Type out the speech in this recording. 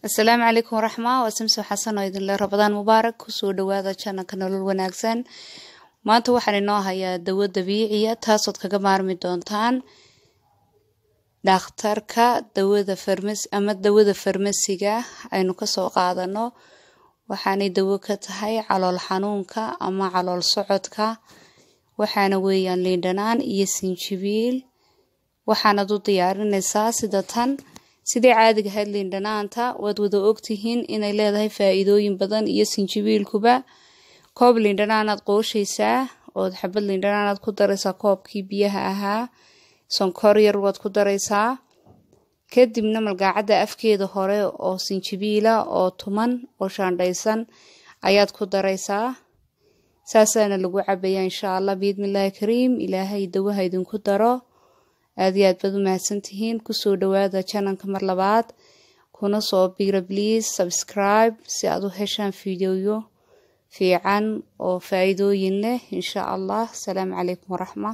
Asalaamu calaykum waraxma, waa Samso Xasan oo idinle Rabadaan mubaarak. Kusoo dhawaada jananka nolol wanaagsan. Maanta waxaan inoo hayaa dawo dabiiciya taasood kaga maarmi doontaan dhakhtarka, dawada farmasi ama dawada farmasiga aynu kasoo qaadano. Waxaanay dawo ka tahay calool xanuunka ama calool socodka. Waxaana weeyaan liindhanaan iyo sinjibiil. Waxaanad u diyaarinaysaa sida tan. Sidii caadiga ahayd, liindhanaanta waad wada ogtihiin inay leedahay faa-iidooyin badan iyo sinjibiilkuba. Koob liindhanaanaad qooshaysaa ood xabad liindhanaanaad ku daraysaa koobkii biyaha ahaa, sonkor yar waad ku daraysaa, kadibna malgaacadda afkeeda hore oo sinjibiila oo tuman oo shaandhaysan ayaad ku daraysaa. Saasaana lagu cabayaa, insha Allah, biidnillaahi kariim. Ilaahay dawaha idinku daro. Aad iyo aad baad u mahadsantihiin. Kusoo dhawaada jananka mar labaad, kuna soo biira, please subscribe si aad u heshaan fideoyo fiican oo faa-iidooyin leh, insha Allah. Asalaamu calaykum waraxma.